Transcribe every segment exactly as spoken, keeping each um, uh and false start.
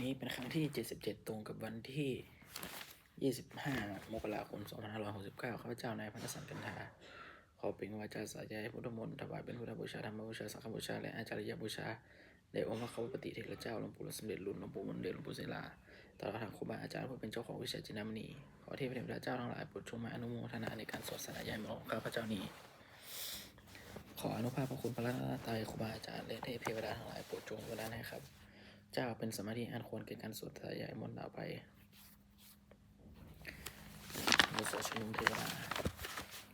นี้เป็นครั้งที่ เจ็ดสิบเจ็ด ตรงกับวันที่ ยี่สิบห้า มกราคม สองพันห้าร้อยหกสิบเก้า ข้าพเจ้านายพันธสันกันทา ขอเปล่งวาจาสาธยายพุทธมนต์ ถวายเป็นพุทธบูชา ธรรมบูชา สังฆบูชา และอาจาริยบูชา แด่องค์พระควัฏฏีเถระเจ้า หลวงปู่หลวงสมเด็จหลวง หลวงปู่มนเดช หลวงปู่ศิลา ตลอดทั้งครูบาอาจารย์ผู้เป็นเจ้าของวิชาจินดามณี ขอเทพเทวดาเจ้าทั้งหลายโปรดจงมาอนุโมทนาในการสวดสาธยายมนต์ของข้าพเจ้านี้ ขออานุภาพพระคุณพระรัตนตรัย ครูบาอาจารย์ และเทพเทวดาทั้งหลายโปรดจงบันดาลให้ข้าพเจ้าเป็นสมาธิอันควรแก่การสวดสาธยายมนต์ต่อไป บทสวดชุมนุมเทวดา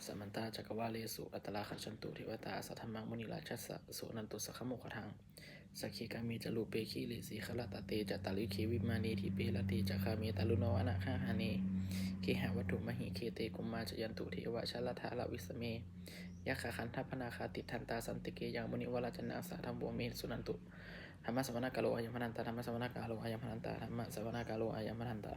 Samantā cakkavāḷesu atrāgacchantu devatā, saddhammaṃ munirājassa suṇantu saggamokkhadaṃ. Sagge kāme ca rūpe girisikharataṭe cantalikkhe vimāne, dīpe raṭṭhe ca gāme taruvanagahane gehavatthumhi khette, bhummā cāyantu devā jalathalavisame yakkhagandhabbanāgā, tiṭṭhantā santike yaṃ munivaravacanaṃ sādhavo me suṇantu. Dhammassavanakālo ayambhadantā. Dhammassavanakālo ayambhadantā. Dhammassavanakālo ayambhadantā.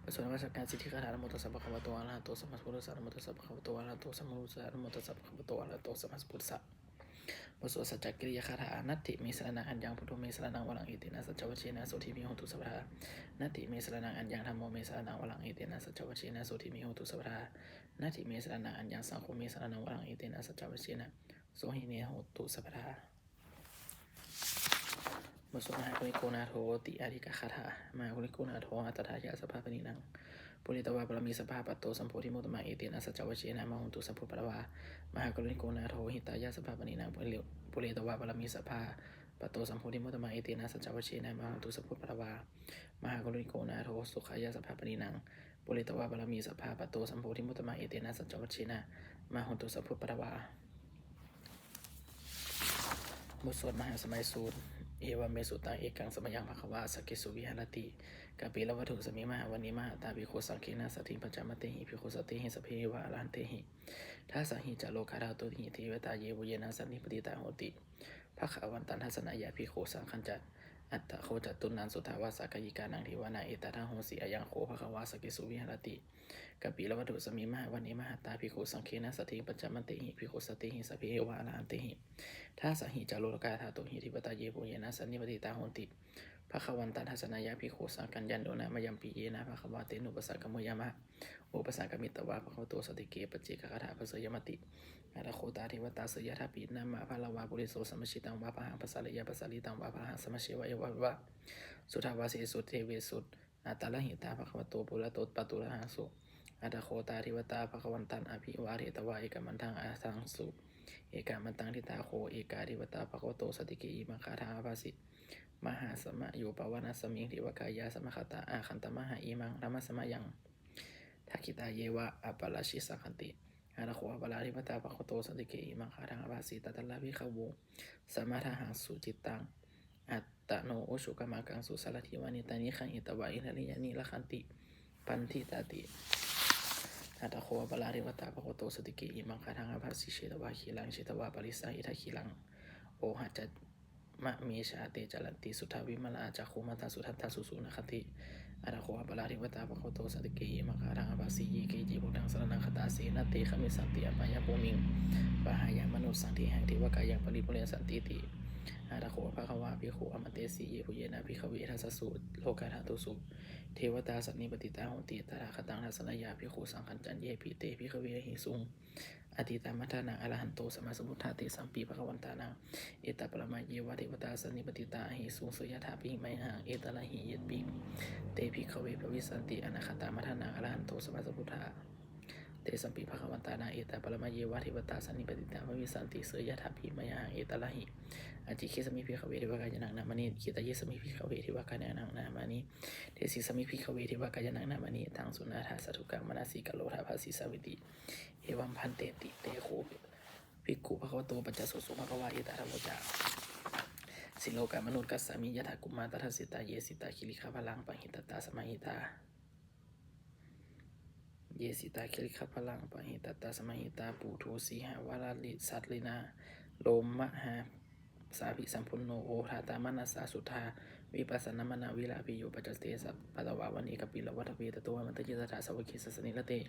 บทสวดนมัสการสิทธิคาถา Namo tassa bhagavato arahato sammāsambuddhassa. Namo tassa bhagavato arahato sammāsambuddhassa. Namo tassa bhagavato arahato sammāsambuddhassa. บทสวดสัจจกิริยาคาถา Natthi me saraṇaṃ aññaṃ, buddho me saraṇaṃ varaṃ, etena saccavajjena sotthi me hotu sabbadā. Natthi me saraṇaṃ aññaṃ, dhammo me saraṇaṃ varaṃ, etena saccavajjena sotthi me hotu sabbadā. Natthi me saraṇaṃ aññaṃ, saṅgho me saraṇaṃ varaṃ, etena saccavajjena sotthi me hotu sabbadā. บทสวด Mahākāruṇiko nātho ti ādikagāthā. Mahākāruṇiko nātho atthāya sabbapāṇinaṃ, pūretvā pāramī sabbā patto sambodhimuttamaṃ, etena saccavajjena mā hontu sabbupaddavā. Mahākāruṇiko nātho hitāya sabbapāṇinaṃ, pūretvā pāramī sabbā patto sambodhimuttamaṃ, etena saccavajjena mā hontu sabbupaddavā. Mahākāruṇiko nātho sukhāya sabbapāṇinaṃ, pūretvā pāramī sabbā patto sambodhimuttamaṃ, etena saccavajjena mā hontu sabbupaddavā. บทสวดมหาสมัยสูตร Evaṃ me sutaṃ. Ekaṃ samayaṃ bhagavā sakkesu viharati kapilavatthusmiṃ mahāvane mahatā bhikkhusaṅghena saddhiṃ pañcamattehi bhikkhusatehi sabbeheva arahantehi. Dasahi ca lokadhātūhi devatā yebhuyyena sannipatitā honti bhagavantaṃ dassanāya bhikkhusaṅghañca. Atha kho catunnaṃ suddhāvāsakāyikānaṃ devānaṃ etadahosi: Ayaṃ kho bhagavā sakkesu viharati kapilavatthusmiṃ mahāvane mahatā bhikkhusaṅghena saddhiṃ pañcamattehi bhikkhusatehi sabbeheva arahantehi. Dasahi ca lokadhātūhi devatā yebhuyyena sannipatitā honti bhagavantaṃ dassanāya bhikkhusaṅghañca. Yo nāmayampi yena bhagavā tenupasaṅkameyyāma, upasaṅkamitvā bhagavato santike paccekagāthā bhāseyyāmāti. Atha kho tā devatā seyyathāpi nāma balavā puriso sammiñjitaṃ vā bāhaṃ pasāreyya, pasāritaṃ vā bāhaṃ sammiñjeyya, evameva suddhāvāsesu devesu antarahitā bhagavato purato pāturahaṃsu. Atha kho tā devatā bhagavantaṃ abhivādetvā ekamantaṃ aṭṭhaṃsu. Ekamantaṃ ṭhitā kho ekā devatā bhagavato santike imaṃ gāthaṃ abhāsi: Mahāsamayo pavanasmiṃ, devakāyā samāgatā, āgatamha imaṃ dhammasamayaṃ, dakkhitāyeva aparājitasaṅghanti. Atha kho aparā devatā bhagavato santike imaṃ gāthaṃ abhāsi: Tatra bhikkhavo samādahaṃsu, cittaṃ attano ujukamakaṃsu, sārathīva nettāni gahetvā, indriyāni rakkhanti paṇḍitāti. Atha kho aparā devatā bhagavato santike imaṃ gāthaṃ abhāsi: Chetvā khīlaṃ chetvā palighaṃ, indakhīlaṃ ohaccamanejā, te caranti suddhā vimalā, cakkhumatā sudantā susunāgāti. Atha kho aparā devatā bhagavato santike imaṃ gāthaṃ abhāsi: Ye keci buddhaṃ saraṇaṃ gatāse, na te gamissanti apāyabhūmiṃ, pahāya mānusaṃ dehaṃ, devakāyaṃ paripūressantīti. Atha kho bhagavā bhikkhū āmantesi: Yebhuyyena bhikkhave dasasu lokadhātūsu devatā sannipatitā honti tathāgataṃ dassanāya bhikkhusaṅghañca. Yepi te bhikkhave ahesuṃ atītamaddhānaṃ arahanto sammāsambuddhā, tesampi bhagavantānaṃ etaparamāyeva devatā sannipatitā ahesuṃ, seyyathāpi mayhaṃ etarahi. Yepi te bhikkhave bhavissanti anāgatamaddhānaṃ arahanto sammāsambuddhā, tesampi bhagavantānaṃ etaparamāyeva devatā sannipatitā bhavissanti, seyyathāpi mayhaṃ etarahi. Ācikkhissāmi bhikkhave devakāyānaṃ nāmāni, kittayissāmi bhikkhave devakāyānaṃ nāmāni, desissāmi bhikkhave devakāyānaṃ nāmāni. Taṃ suṇātha sādhukaṃ manasikarotha bhāsissāmīti. Evaṃ bhanteti. Te kho bhikkhū bhagavato paccassosuṃ. Bhagavā etadavoca: Silokamanukassāmi, yattha bhummā tadassitā; ye sitā girigabbharaṃ, pahitattā samāhitā. Ye sitā girigabbharaṃ, pahitattā samāhitā. Puthū sīhāva sallīnā, lomahaṃsābhisambhuno; odātamanasā suddhā, Vippasannamanāvilā bhiyyo pañcasate sabbadvānaṃ vane kāpilavatthave. Tato āmantayi satthā sāvake sāsane rate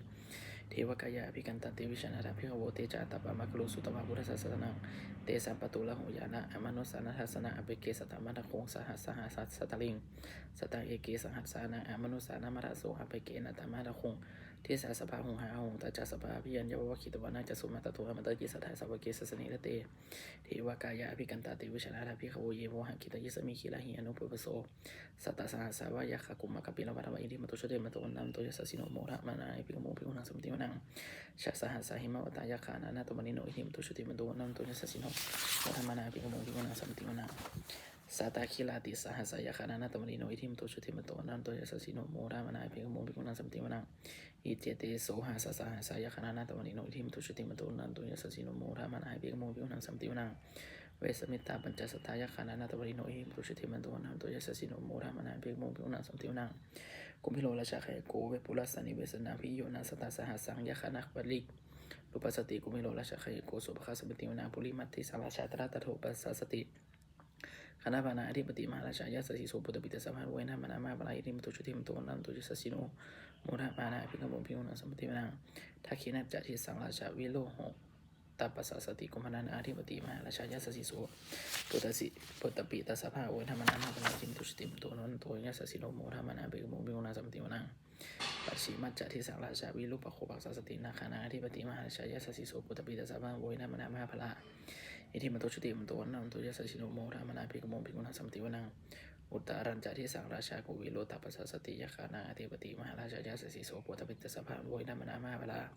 devakāyā abhikkantā te vijānātha bhikkhavo. Te ca ātappamakaruṃ sutvā buddhassa sāsanaṃ. Tesampāturahu ñāṇaṃ amanussāna dassanaṃ appeke satamaddakkhuṃ sahassā sahassā sattariṃ. Sataṃ eke sahassānaṃ amanussānamaddasuṃ appekenantaṃ pamoddakkhuṃ. Disā sabbā huṃhā ahuṃ tañca sabbaṃ abhiññāya vavakkhitvāna cakkhumā. Tato āmantayi satthā sāvake sāsane rate devakāyā abhikkantā te vijānātha bhikkhavo. Ye vohaṃ kittayissāmi girāhi anupubbaso. Sattasahassā va yakkhā bhummā kāpilavatthavā iddhimanto jutimanto vaṇṇavanto yasassino modamānā abhikkāmuṃ bhikkhūnaṃ samitiṃ vanaṃ. Chasahassā hemavatā yakkhā nānattavaṇṇino iddhimanto jutimanto vaṇṇavanto yasassino modamānā abhikkāmuṃ bhikkhūnaṃ samitiṃ vanaṃ. Sātāgirā tisahassā yakkhā nānattavaṇṇino iddhimanto jutimanto vaṇṇavanto yasassino modamānā abhikkāmuṃ bhikkhūnaṃ samitiṃ vanaṃ. Iccete soḷasasahassā yakkhā nānattavaṇṇino iddhimanto jutimanto vaṇṇavanto yasassino modamānā abhikkāmuṃ bhikkhūnaṃ samitiṃ vanaṃ. Vessāmittā pañcasatā yakkhā nānattavaṇṇino iddhimanto jutimanto vaṇṇavanto yasassino modamānā abhikkāmuṃ bhikkhūnaṃ samitiṃ vanaṃ. Kumbhīro rājagahiko vepullassa nivesanaṃ bhiyyo naṃ satasahassaṃ yakkhānaṃ payirupāsati. Kumbhīro rājagahiko sopāga samitiṃ vanaṃ. Purimaṃ disaṃ rājā dhataraṭṭho pasāsati. Gandhabbānaṃ ādhipati mahārājā yasassi so. Puttāpi tassa bahavo indanāmā mahabbalā iddhimanto jutimanto vaṇṇavanto yasassino modamānā abhikkāmuṃ bhikkhūnaṃ samitiṃ vanaṃ. Dakkhiṇañca disaṃ rājā virūḷho taṃ pasāsati. Kumbhaṇḍānaṃ ādhipati mahārājā yasassi so. Puttāpi tassa bahavo indanāmā mahabbalā iddhimanto jutimanto vaṇṇavanto yasassino modamānā abhikkāmuṃ bhikkhūnaṃ samitiṃ vanaṃ. Pacchimañca disaṃ rājā virūpakkho pasāsati. Nāgānaṃ ādhipati mahārājā yasassi so. Puttāpi tassa bahavo indanāmā mahabbalā iddhimanto jutimanto vaṇṇavanto yasassino modamānā abhikkāmuṃ bhikkhūnaṃ samitiṃ vanaṃ. Uttarañca disaṃ rājā kuvero taṃ pasāsati. Yakkhānaṃ ādhipati mahārājā yasassi so. Puttāpi tassa bahavo indanāmā mahabbalā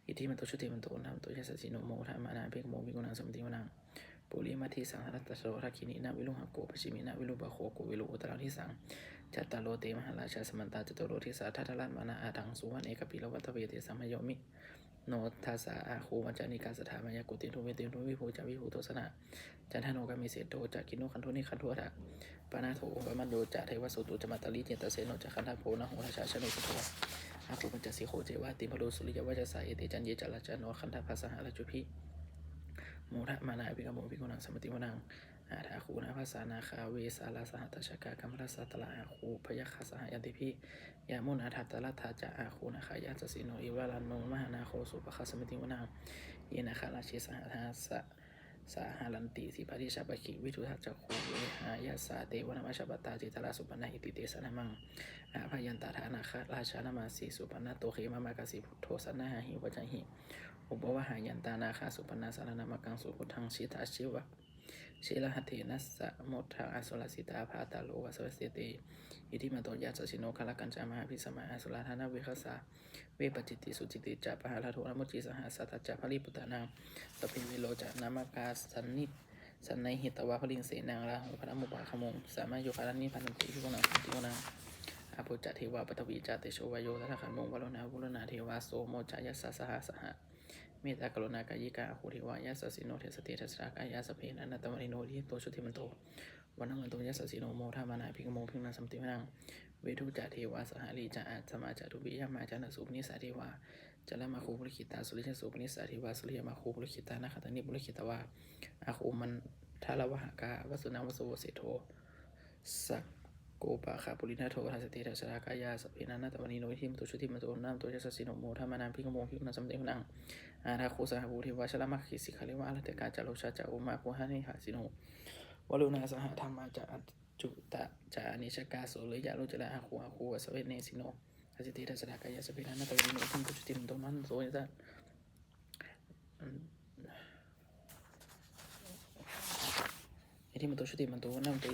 iddhimanto jutimanto vaṇṇavanto yasassino modamānā abhikkāmuṃ bhikkhūnaṃ samitiṃ vanaṃ. Purimaṃ disaṃ dhataraṭṭho dakkhiṇena virūḷhako pacchimena virūpakkho kuvero uttaraṃ disaṃ. Cattāro te mahārājā samantā caturo disā daddallamānā aṭṭhaṃsu vane kāpilavatthave. Tesaṃ māyāvino dāsā āgū vañcanikā saṭhā māyā kuṭeṇḍu veṭeṇḍu viṭucca viṭuṭo saha candano kāmesu medo ca kinnughaṇḍu nighaṇḍu ṭha panādo opamañño ca devasūto ca mātali cittaseno ca gandhabbo naḷo rājā janesabho. Āgū pañcasikho ceva timbarū suriyavaccasā ete caññe ca rājāno gandhabbā saha rājubhi modamānā abhikkāmuṃ bhikkhūnaṃ samitiṃ vanaṃ. Athāgū nābhasā nāgā vesālā sahatacchakā kambalassatarā āgū pāyāgā saha ñātibhi. Yāmunā dhataraṭṭhā ca āgū nāgā yasassino evāvaṃ mahānāgo sopāga samitiṃ vanaṃ. Ye nāgarāje sahasā sahāranti dibbā dijā pakkhi visuddhacakkhū vehāyasā te vanamajjhapattā citrā supaṇṇā iti tesa nāmaṃ. Abhayantadā nāgarājānamāsi supaṇṇato khemamakāsi buddho saṇhāhi vācāhi upavhayantā nāgā supaṇṇā saraṇamakaṃsu buddhaṃ. Jitā jitā jirañjayena samaddamatthaṃ asurā sitā bhātaro vāsavassete iddhimanto yasassino. Kālakañjā mahābhismā asurā dānaveghasā vepacitti sucitti ca pahārādo namucī saha satañca baliputtānaṃ sabbe verocanāmakā sannayhitvā baliṃ senaṃ rāhubhaddamupāgamuṃ samayodāni bhaddante bhikkhūnaṃ samitiṃ vanaṃ. Āpo ca devā paṭhavī ca tejo vāyo tadāgamuṃ varuṇā vāruṇā devā somo ca yasasā saha mettākaruṇākāyikā āgū devā yasassino. Dasete dasadhā kāyā sabbe nānattavaṇṇino iddhimanto jutimanto vaṇṇavanto yasassino modamānā abhikkāmuṃ bhikkhūnaṃ samitiṃ vanaṃ. Veṇhū ca devā sahalī ca asamā ca duve yamā candassūpanisā devā candamāgū purakkhitā suriyassūpanisā devā suriyamāgū purakkhitā nakkhattāni purakkhitvā āgū mandavalāhakā vasūnaṃ vāsavo seṭṭho sakkopāga purindado. Dasete dasadhā kāyā sabbe nānattavaṇṇino iddhimanto jutimanto vaṇṇavanto yasassino modamānā abhikkāmuṃ bhikkhūnaṃ samitiṃ vanaṃ. Athāgū sahabhū devā jalamaggisikhāriva ariṭṭhakā ca rojā ca ummāpupphanibhāsino varuṇā sahadhammā ca accutā ca anejakā sūleyyarucirā āgū āgū vāsavanesino. Dasete dasadhā kāyā sabbe nānattavaṇṇino iddhimanto jutimanto vaṇṇavanto yasassino iddhimanto jutimanto vaṇṇavanto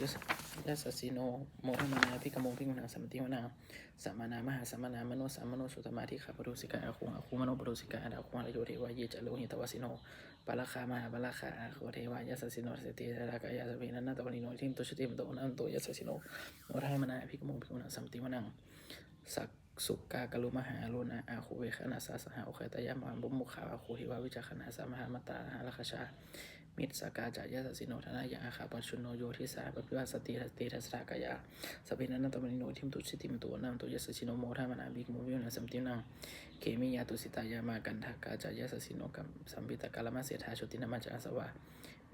yasassino modamānā abhikkāmuṃ bhikkhūnaṃ samitiṃ vanaṃ. Samānā mahāsamānā mānusā mānusuttamā dīghapādosikā āgū āgū manopadosikā athāgū harayo devā ye ca lohitavāsino pāragā mahāpāragā āgū devā yasassino. Dasete dasadhā kāyā sabbe nānattavaṇṇino iddhimanto jutimanto vaṇṇavanto yasassino modamānā abhikkāmuṃ bhikkhūnaṃ samitiṃ vanaṃ. Sukkā karumhā aruṇā āgū veghanasā saha odātagayhā pāmokkhā āgū devā vicakkhaṇā samāraddhā hāragajā missakā ca yasassino, thanayaṃ āga pajjunno, yo disā abhivassati. Te dasadhā kāyā, sabbe nānattavaṇṇino, iddhimanto jutimanto, vaṇṇavanto yasassino, modamānā abhikkāmuṃ, bhikkhūnaṃ samitiṃ vanaṃ. Khemiyā tusitā yāmā, kaṭṭhakā ca yasassino, kam-, lambitakā lāmaseṭṭhā, jotināmā ca āsavā,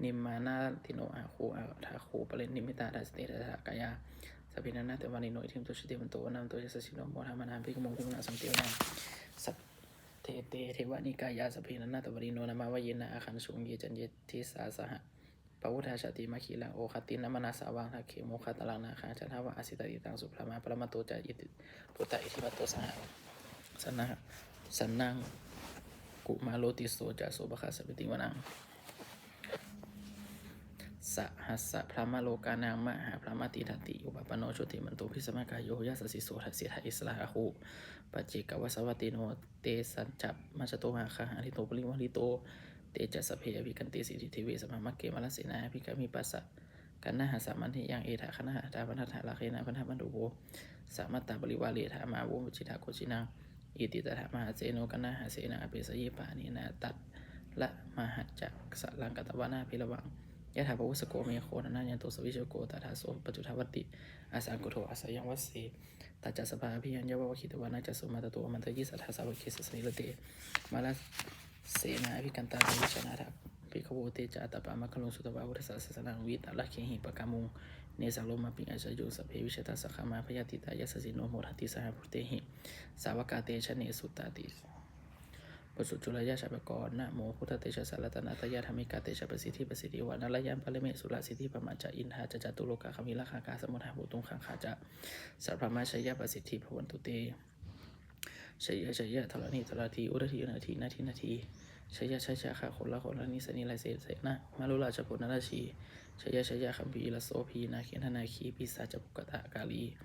nimmānaratino āguṃ, athāguṃ paranimmitā. Te dasadhā kāyā, sabbe nānattavaṇṇino, iddhimanto jutimanto, vaṇṇavanto yasassino, modamānā abhikkāmuṃ, bhikkhūnaṃ samitiṃ vanaṃ. Saṭṭhete devanikāyā, sabbe nānattavaṇṇino, nāmanvayena āgañchuṃ, ye caññe disā saha. Pavutthajātimakkhīlaṃ, oghatiṇṇamanāsavaṃ, dakkhemoghataraṃ nāgaṃ, candaṃva asitātitaṃ. Subrahmā paramatto ca, iti puttā iddhimato saha, sanaṅ-, sanaṅkumāro tisso ca, sopāga samitiṃ vanaṃ. Sahassabrahmalokānaṃ, mahābrahmābhitiṭṭhati, upapanno jutimanto, bhismākāyo yasassi so. Dasettha issarā āguṃ, paccekavasavattino, tesañca majjhato āga, hārito parivārito. Te ca sabbe abhikkante, sinde deve sabrahmake, mārasenā abhikkāmi, passa kaṇhassa mandiyaṃ. Etha gaṇhatha bandhatha, rāgena bandhamatthu vo, samantā parivāretha, mā vo muñcittha koci naṃ. Iti tattha mahāseno, kaṇhasenaṃ apesayi, pāṇinā talamāhacca, saraṃ katvāna bheravaṃ. Yathā pāvussako megho, thanayanto savijjuko, tadā so paccudāvatti, asaṅkuddho asayaṃvase. Tañca sabbaṃ abhiññāya, vavakkhitvāna cakkhumā, tato āmantayi satthā, sāvake sāsane rate. Mārasenā abhikkantā, te vijānātha bhikkhavo. Te ca ātappamakaruṃ, sutvā buddhassa sāsanaṃ, vītarāgehi pakkāmuṃ, nesaṃ lomampi iñjayuṃ. Sabbe vijitasaṅgāmā, bhayātītā yasassino, modanti saha bhūtehi, sāvakā te janesutāti. Paccekavasavattino, namo buddhatejassā, ratanattayadhammikā, te ca pasīdati pasiddhi vanaṃ. Narāyaparamesurā, siddhibrahmā ca indā ca, catulokā gambhīrakkhakā, samuddā bhūtuṃ gaṅgā ca, sabrahmajayapasiddhi bhavantu te. Jaya jaya dharaṇi dharaṇī, udadhi udadhī nadi nadī, jaya jaya gaganatalanisima nivesena marorājabala narajī, jaya jaya gambhīrasobhī nāgendanāgī pisācakūtakālī,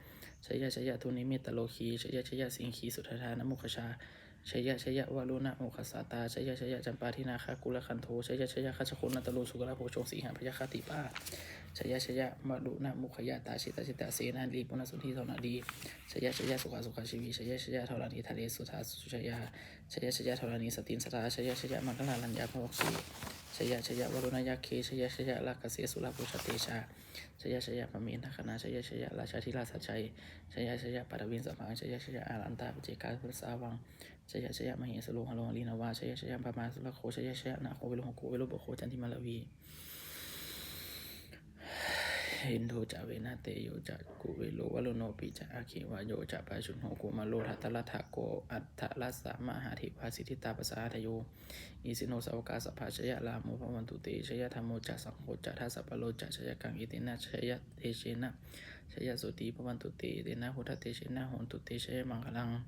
jaya jaya dunnimittarogī, jaya jaya siṅgī sudādānamukhajā, jaya jaya varuṇamukhasātrā, jaya jaya campādināgakulagantho, jaya jaya gajjagonnaturaṅga sukarabhujaṅga sīhabyagghadīpā, jaya jaya varuṇamukhayātrā, jita-jita senārī puna sudhī sonārī, jaya jaya sukhā sukhā jīvī, jaya jaya dharaṇītale sudā sujayā, jaya jaya dharaṇī santin sadā, jaya jaya maṅkarājaraññā bhavagge, jaya jaya varuṇayakkhe, jaya jaya rakkhase surabhujatejā, jaya jaya brahmendagaṇā, jaya jaya rājādhirājasājjai, jaya jaya paṭhaviṃ sabbaṃ, jaya jaya āraddhapaccekabuddhasāvaṃ, jaya jaya mahesuro haro harindevā, jaya jaya brahmā surakkho, jaya jaya nāgo viruḷhako virūpakkho candimā ravi, indo ca venateyyo ca kuvero varuṇopi ca, aggi vāyo ca pājuṇho kumāro dhataraṭṭhako, aṭṭhārasa mahādevā siddhitāpasaādayo, isino sāvakā sabbā jaya rāmo bhavantu te, jaya dhammo ca saṅgho ca dasapālo ca jayakaṃ, etena jayatejena jayasotthī bhavantu te, etena buddhatejena hotu te jayamaṅgalaṃ.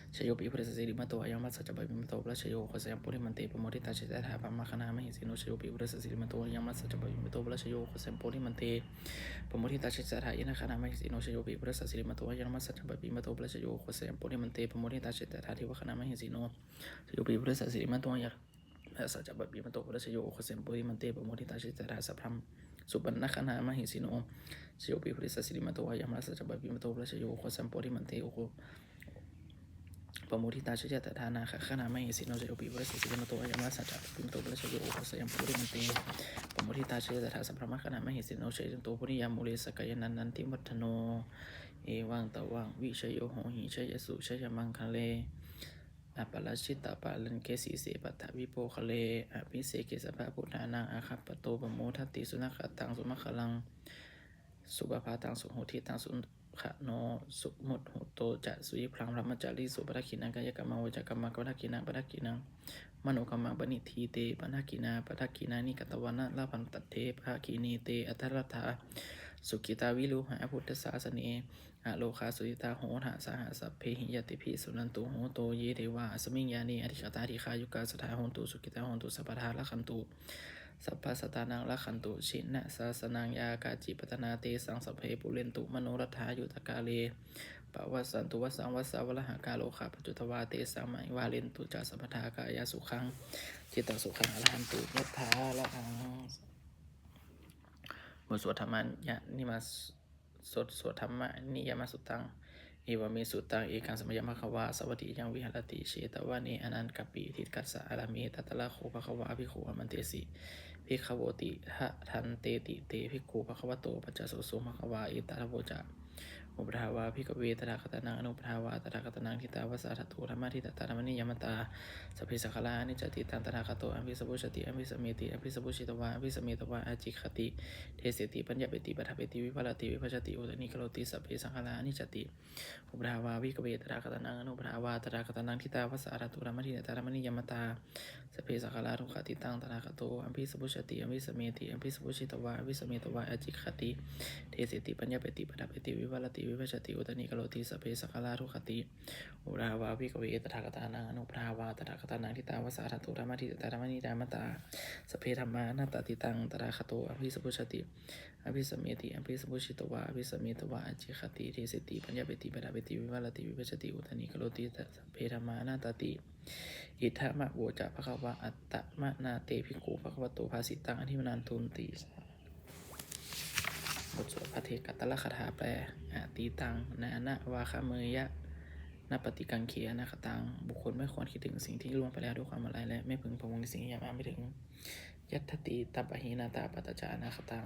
Jayopi buddhassa sirīmato ayaṃ, mārassa ca pāpimato parājayo, ugghosayuṃ bodhimaṇḍe pamoditā, jaya tadā brahmagaṇā mahesino. Jayopi buddhassa sirīmato ayaṃ, mārassa ca pāpimato parājayo, ugghosayuṃ bodhimaṇḍe pamoditā, jaya tadā indagaṇā mahesino. Jayopi buddhassa sirīmato ayaṃ, mārassa ca pāpimato parājayo, ugghosayuṃ bodhimaṇḍe pamoditā, jaya tadā devagaṇā mahesino. Jayopi buddhassa sirīmato ayaṃ, mārassa ca pāpimato parājayo, ugghosayuṃ bodhimaṇḍe pamoditā, jaya tadā sabrahma supaṇṇagaṇā mahesino. Jayopi buddhassa sirīmato ayaṃ, mārassa ca pāpimato parājayo, ugghosayuṃ bodhimaṇḍe pamoditā, jaya tadā nāgagaṇā mahesino. Jayopi buddhassa sirīmato ayaṃ, mārassa ca pāpimato parājayo, ugghosayuṃ bodhimaṇḍe pamoditā, jaya tadā sabrahmagaṇā mahesino. Jayanto bodhiyā mūle, sakyānaṃ nandivaḍḍhano, evaṃ tvaṃ vijayo hohi, jayassu jayamaṅgale, aparājitapallaṅke, sīse paṭhavipokkhare, abhiseke sabbabuddhānaṃ, aggappatto pamodati. Sunakkhattaṃ sumaṅgalaṃ, supabhātaṃ suhuṭṭhitaṃ, sukhaṇo sumuhutto ca, suyiṭṭhaṃ brahmacārisu, padakkhiṇaṃ kāyakammaṃ, vācākammaṃ padakkhiṇaṃ, padakkhiṇaṃ manokammaṃ, paṇidhī te padakkhiṇā, padakkhiṇāni katvāna, labhantatthe padakkhiṇe. Te atthaladdhā sukhitā viruḷhā, buddhasāsane, arogā sukhitā hotha, saha sabbehi ñātibhi. Suṇantu bhonto ye devā, asmiṃ ṭhāne adhigatā, dīghāyukā sadā hontu, sukhitā hontu sabbadā, rakkhantu sabbasattānaṃ, rakkhantu jinasāsanaṃ. Yā kāci patthanā tesaṃ, sabbe pūrentu manorathā, yuttakāle pavassantu vassaṃ, vassavalāhakā rogā, pajjutvā tesaṃ, nivārentu ca sabbadā, kāyasukhaṃ cittasukhaṃ, arahantu yathārahaṃ. บทสวดธรรมนิยาม สวด สวดธรรมนิยามสุตตัง Evaṃ me sutaṃ. Ekaṃ samayaṃ bhagavā sāvatthiyaṃ viharati jetavane anāthapiṇḍikassa ārāme. Tatra kho bhagavā bhikkhū āmantesi bhikkhavoti. Bhadanteti te bhikkhū bhagavato paccassosuṃ. Bhagavā etadavoca. Uppādā vā bhikkhave tathāgatānaṃ anuppādā vā tathāgatānaṃ ṭhitā va sā dhātu dhammaṭṭhitatā dhammaniyāmatā. Sabbe saṅkhārā aniccāti. Taṃ tathāgato abhisambujjhati abhisameti. Abhisambujjhitvā abhisametvā ācikkhati deseti paññapeti paṭṭhapeti vivarati vibhajati uttānīkaroti sabbe saṅkhārā aniccāti. Uppādā vā bhikkhave tathāgatānaṃ anuppādā vā tathāgatānaṃ ṭhitā va sā dhātu dhammaṭṭhitatā dhammaniyāmatā. Sabbe saṅkhārā dukkhāti. Taṃ tathāgato abhisambujjhati abhisameti. Abhisambujjhitvā abhisametvā ācikkhati deseti paññapeti paṭṭhapeti vivarati vibhajati uttānīkaroti sabbe saṅkhārā dukkhāti. Uppādā vā bhikkhave tathāgatānaṃ anuppādā vā tathāgatānaṃ ṭhitā va sā dhātu dhammaṭṭhitatā dhammaniyāmatā. Sabbe dhammā anattāti. Taṃ tathāgato abhisambujjhati abhisameti. Abhisambujjhitvā abhisametvā ācikkhati deseti paññapeti paṭṭhapeti vivarati vibhajati uttānīkaroti sabbe dhammā anattāti. Idamavoca bhagavā. Attamanā te bhikkhū bhagavato bhāsitaṃ abhinanduṃ ti. บทสวดภัทเทกรัตตคาถาแปล Atītaṃ nānvāgameyya nappaṭikaṅkhe anāgataṃ. บุคคลไม่ควรคิดถึงสิ่งที่ล่วงไปแล้วด้วยความอาลัย และไม่พึงพะวงในสิ่งที่ยังมาไม่ถึง Yadatthi tapahīnatā pattañca anāgataṃ.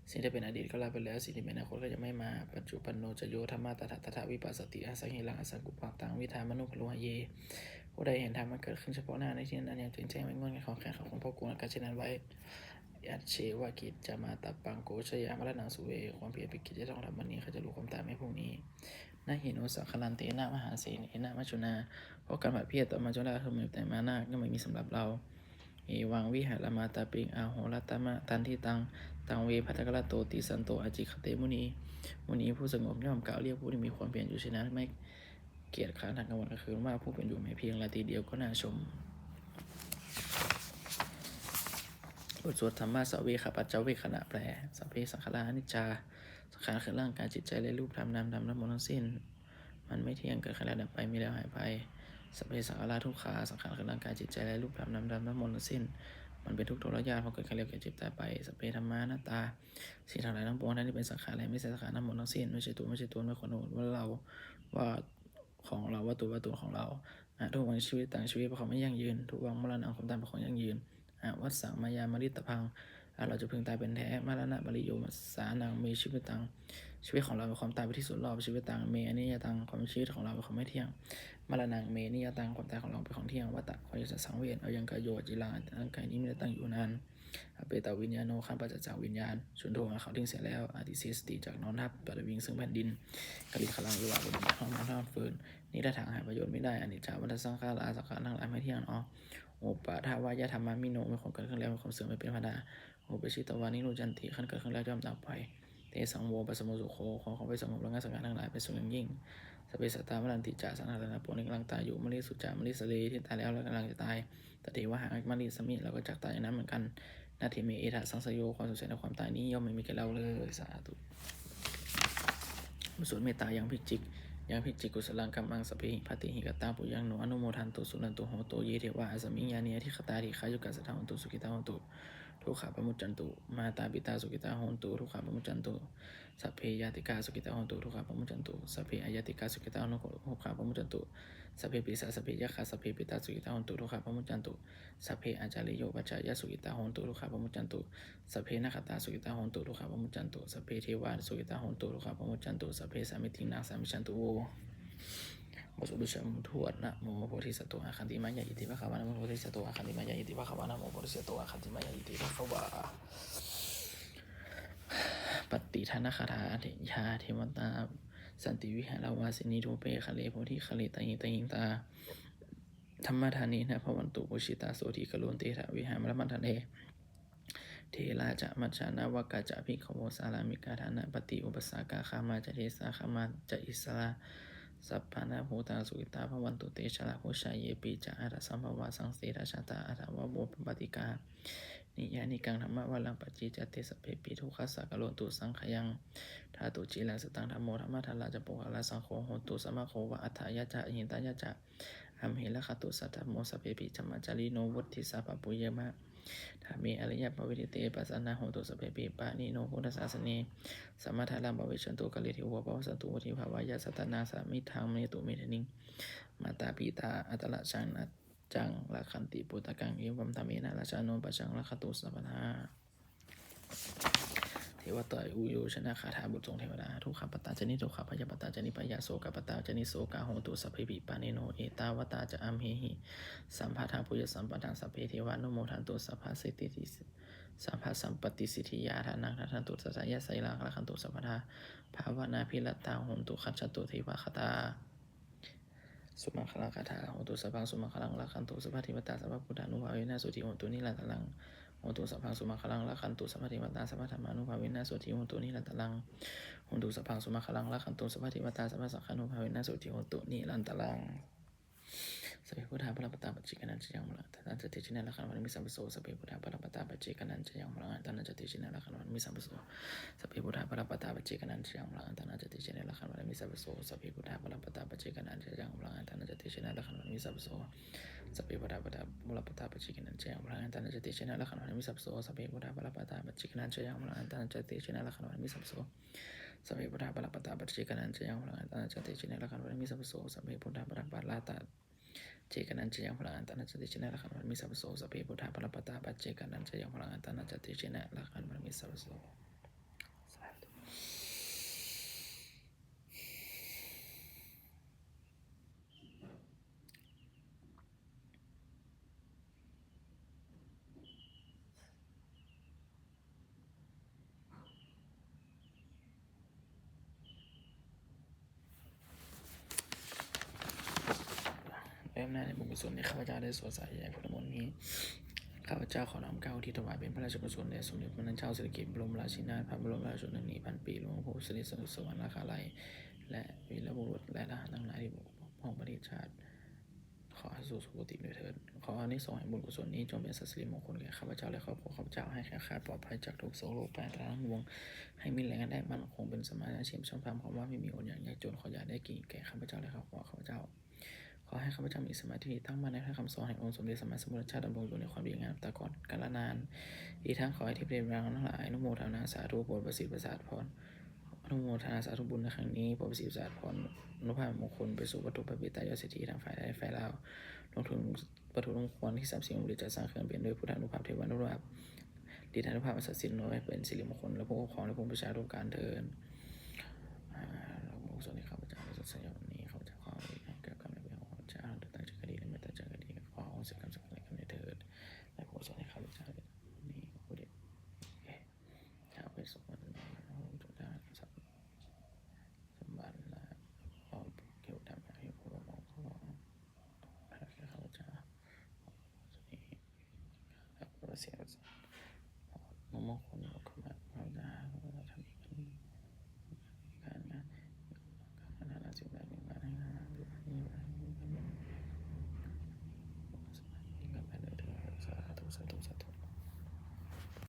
สิ่งที่เป็นอดีตก็ละไปแล้ว สิ่งที่เป็นอนาคตก็ยังไม่มา Paccuppanno ca yo dhammaṃ tattha tattha vipassati, asaṃhiraṃ asaṅkuppaṃ taṃ viddhā manubrūhaye. ผู้ใดเห็นธรรมอันเกิดขึ้นเฉพาะหน้าในที่นั้นๆ อย่างแจ่มแจ้ง ไม่ง่อนแง่นคลอนแคลน เขาควรพอกพูนอาการเช่นนั้นไว้ Yajjeva kiccamātappaṃ ko jaññā maraṇaṃ suve. ความเพียรเป็นกิจที่ต้องทำวันนี้ ใครจะรู้ความตายแม้พรุ่งนี้ Na hi no saṅgarantena mahāsenena maccunā. เพราะการผัดเพี้ยนต่อมัจจุราชคือมีแต่มานาค ย่อมไม่มีสำหรับเรา Evaṃ vihārimātāpiṃ ahorattamatanditaṃ, taṃ ve bhaddekarattoti santo ācikkhate muni. มุนีผู้สงบย่อมกล่าวเรียกผู้ที่มีความเพียรอยู่เช่นนั้น ไม่เกียจคร้านทั้งกลางวันกลางคืนว่า ผู้เป็นอยู่แม้เพียงราตรีเดียวก็น่าชม บทสวดธัมมสเวคปัจจเวกขณะแปล Sabbe saṅkhārā aniccā. สังขารคือร่างกายจิตใจและรูปธรรมนามธรรมทั้งหมดทั้งสิ้น มันไม่เที่ยง เกิดขึ้นแล้วดับไป มีแล้วหายไป Sabbe saṅkhārā dukkhā. สังขารคือร่างกายจิตใจและรูปธรรมนามธรรมทั้งหมดทั้งสิ้น มันเป็นทุกข์ทรยาท เพราะเกิดขึ้นแล้วแก่เจ็บตายไป Sabbe dhammā anattā. สิ่งทั้งหลายทั้งปวง ทั้งที่เป็นสังขารและไม่ใช่สังขารทั้งหมดทั้งสิ้น ไม่ใช่ตัว ไม่ใช่ตน ไม่ควรเอาว่าเรา ว่าของเรา ว่าตัว ว่าตนของเรา Adhuvaṃ jīvitaṃ. ชีวิตเป็นของไม่ยั่งยืน Dhuvaṃ maraṇaṃ. ความตายเป็นของยั่งยืน Avassaṃ mayā maritabbaṃ. อันเราจะพึงตายเป็นแท้ Maraṇapariyosānaṃ me jīvitaṃ. ชีวิตของเราเป็นความตายเป็นที่สุดรอบ Jīvitaṃ me aniyataṃ. ความชีวิตของเราเป็นของไม่เที่ยง Maraṇaṃ me niyataṃ. ความตายของเราเป็นของเที่ยง Vata. ขออย่าสังสังเวช Ayaṃ kāyo aciraṃ. อันร่างกายนี้มิได้ตั้งอยู่นาน Apetaviññāṇo. ครั้นปราศจากวิญญาณ Chuḍḍho. อันเขาทิ้งเสียแล้ว Adhisessati. จักนอนทับ Paṭhaviṃ. ซึ่งแผ่นดิน Kaliṅgaraṃ iva. ประดุจดังท่อนไม้ท่อนฟืน Niratthaṃ. หาประโยชน์มิได้ Aniccā vata saṅkhārā. สังขารทั้งหลายไม่เที่ยงหนอ Uppādavayadhammino. มีความเกิดขึ้นแล้วมีความเสื่อมไปเป็นธรรมดา Uppajjitvā nirujjhanti. ครั้นเกิดขึ้นแล้วย่อมดับไป Tesaṃ vūpasamo sukho. ขอความเป็นสงบระงับสังขารทั้งหลายเป็นสุขอย่างยิ่ง Sabbe sattā maranti ca. สัตว์ทั้งหลายทั้งปวงนี้กำลังตายอยู่ Mariṃsu ca marissare. ที่ตายแล้วและกำลังจะตาย Tathevāhaṃ marissāmi. เราก็จักตายอย่างนั้นเหมือนกัน Natthi me ettha saṃsayo. ความสงสัยในความตายนี้ย่อมไม่มีแก่เราเลย สาธุ บทสวดเมตตายังพิจิก Yaṃ kiñci kusalaṃ kammaṃ sabbehi katehi kattā puññaṃ no anumodantu suṇantu bhonto ye devā asmiṃ ṭhāne adhigatā dīghāyukā sadā hontu sukhitā hontu dukkhā pamuccantu. Mātā pitā sukhitā hontu dukkhā pamuccantu. Sabbe ñātikā sukhitā hontu dukkhā pamuccantu. Sabbe aññātikā sukhitā hontu dukkhā pamuccantu. Sabbe pisā sabbe yakkhā sabbe petā sukhitā hontu dukkhā pamuccantu. Sabbe ācariyupajjhāyā sukhitā hontu dukkhā pamuccantu. Sabbe nakkhattā sukhitā hontu dukkhā pamuccantu. Sabbe devā sukhitā hontu dukkhā pamuccantu. Sabbe sāmīcī nāssamajjhantu. บทสวดบูชาหลวงปู่ทวด Namo bodhisatto āgantimāya iti bhagavā. Namo bodhisatto āgantimāya iti bhagavā. Namo bodhisatto āgantimāya iti bhagavā. Pattidānagāthā. Yā devatā santi vihāravāsinī thūpe ghare bodhighare tahiṃ tahiṃ tā dhammadānena bhavantu pūjitā sotthiṃ karontedha vihāramaṇḍale. Therā ca majjhā navakā ca bhikkhavo sārāmikā dānapatī upāsakā gāmā ca desā gāmā ca issarā sappāṇabhūtā sukhitā bhavantu te. Jalābujā yepi ca aṇḍasambhavā saṃsedajātā athavopapātikā niyyānikaṃ dhammavaraṃ paṭicca te sabbepi dukkhassa karontu saṅkhayaṃ. Ṭhātu ciraṃ sataṃ dhammo dhammaddharā ca puggalā saṅgho hotu samaggo va atthāya ca hitāya ca. Amhe rakkhatu saddhammo sabbepi dhammacārino vuḍḍhissa bhāvaye ma dhamme ariyappavedite. Pasannā hontu sabbepi pāṇino buddhasāsane. Sammā dhāraṃ pavecchantu kāle devo pavassantu vuḍḍhibhāvāya. Sattānaṃ samiddhaṃ netu medaniṃ. Mātā pitā atrajaṃ niccaṃ rakkhanti puttakaṃ. Evaṃ dhammena rājāno pajaṃ rakkhantu sabbadā. Devatāuyyojanagāthā. Buddho devata. Dukkhappattā ca niddukkhā, bhayappattā ca nibbhayā, sokappattā ca nissokā, hontu sabbepi pāṇino. Ettāvatā ca amhehi sambhataṃ puññasampadaṃ, sabbe devānumodantu sabba siddhi, sabba sampattisiddhiyā. Dānaṃ dadantu saddhāya, sīlaṃ rakkhantu sabbadā, bhāvanābhiratā hontu, gacchantu devatāgatā. Sumaṅgalagāthā. Hotu sabbaṃ sumaṅgalaṃ, rakkhantu sabbadevatā, sabbabuddhānubhāvena sotthī hontu nirantaraṃ. Hotu sabbaṃ sumaṅgalaṃ, rakkhantu sabbadevatā, sabbadhammānubhāvena sotthī hontu nirantaraṃ. Hotu sabbaṃ sumaṅgalaṃ, rakkhantu sabbadevatā, sabbasaṅghānubhāvena sotthī hontu nirantaraṃ. Sabbe buddhā balappattā paccekānañca yaṃ balaṃ, arahantānañca tejena rakkhaṃ bandhāmi sabbaso. Sabbe buddhā balappattā paccekānañca yaṃ balaṃ, arahantānañca tejena rakkhaṃ bandhāmi sabbaso. Sabbe buddhā balappattā paccekānañca yaṃ balaṃ, arahantānañca tejena rakkhaṃ bandhāmi sabbaso. Sabbe buddhā balappattā paccekānañca yaṃ balaṃ, arahantānañca tejena rakkhaṃ bandhāmi sabbaso. Sabbe buddhā balappattā paccekānañca yaṃ balaṃ, arahantānañca tejena rakkhaṃ bandhāmi sabbaso. Sabbe buddhā balappattā paccekānañca yaṃ balaṃ, arahantānañca tejena rakkhaṃ bandhāmi sabbaso. Sabbe buddhā balappattā paccekānañca yaṃ balaṃ, arahantānañca tejena rakkhaṃ bandhāmi sabbaso. Sabbe buddhā balappattā paccekānañca yaṃ balaṃ, arahantānañca tejena rakkhaṃ bandhāmi sabbaso. Sabbe buddhā balappattā paccekānañca yaṃ balaṃ, arahantānañca tejena rakkhaṃ bandhāmi sabbaso. Sādhu. ด้วยอำนาจแห่งบุญกุศลที่ข้าพเจ้าได้สวดสาธยายพุทธมนต์นี้ ข้าพเจ้าขอน้อมเกล้าอุทิศถวายเป็นพระราชกุศลแด่สมเด็จพระนางเจ้าสิริกิติ์ บรมราชินีนาถ พระบรมราชชนนีพันปีหลวง ผู้เสด็จสู่สวรรคาลัย และวีรบุรุษและทหารทั้งหลายที่ปกป้องประเทศชาติ ขอให้สู่สุคติด้วยเถิด ขออานิสงส์แห่งบุญกุศลนี้จงเป็นสัตว์สิริมงคลแก่ข้าพเจ้าและครอบครัวข้าพเจ้า ให้แคล้วคลาดปลอดภัยจากทุกข์โศกโรคภัยอันตรายทั้งปวง ให้มีแรงกล้าได้มั่นคงเป็นสัมมาอาชีพชอบธรรม คำว่าไม่มีอดอยากยากจน ขออย่าได้เกิดแก่ข้าพเจ้าและครอบครัวข้าพเจ้า ขอให้ข้าพเจ้ามีสมาธิตั้งมั่นในพระธรรมคำสอนแห่งองค์สมเด็จสัมมาสัมพุทธเจ้า ดำรงอยู่ในความดีงามตราก่อนกาลนาน อีกทั้งขอให้เทพเทวาทั้งหลายอนุโมทนาสาธุ โปรดประสิทธิ์ประสาทพร อนุโมทนาสาธุบุญในครั้งนี้ โปรดประสิทธิ์ประสาทพร อานุภาพมงคลไปสู่วัตถุพระปิตายอดเศรษฐีทั้งฝ่ายไทยฝ่ายลาว รวมถึงวัตถุมงคลที่สามสิ่งองค์บริจาคสร้างขึ้นเป็นด้วยพุทธานุภาพ เทวานุภาพ ฤทธานุภาพอันศักดิ์สิทธิ์อำนวยให้เป็นสิริมงคลและผู้ครอบครองและผู้บูชาทุกการเทิน อ่า เราบุญกุศลที่ข้าพเจ้าได้สวดสาธยายวันนี้ ข้าพเจ้าขออโหสิกรรมให้แก่กรรมในเวรของข้าพเจ้า ทั้งตั้งใจก็ดีและไม่ตั้งใจก็ดี ขออโหสิกรรมซึ่งกันและกันด้วยเถิด และบุญกุศลที่ข้าพเจ้าได้ทำนี้ ขอผู้เดช ท้าวเวสสุวรรณ พระองค์ทรงได้รับทรัพย์สมบัติและขอเทวดาให้ผู้รับมอบของข้าพเจ้า ขอพระเสียงมงคลของข้าพ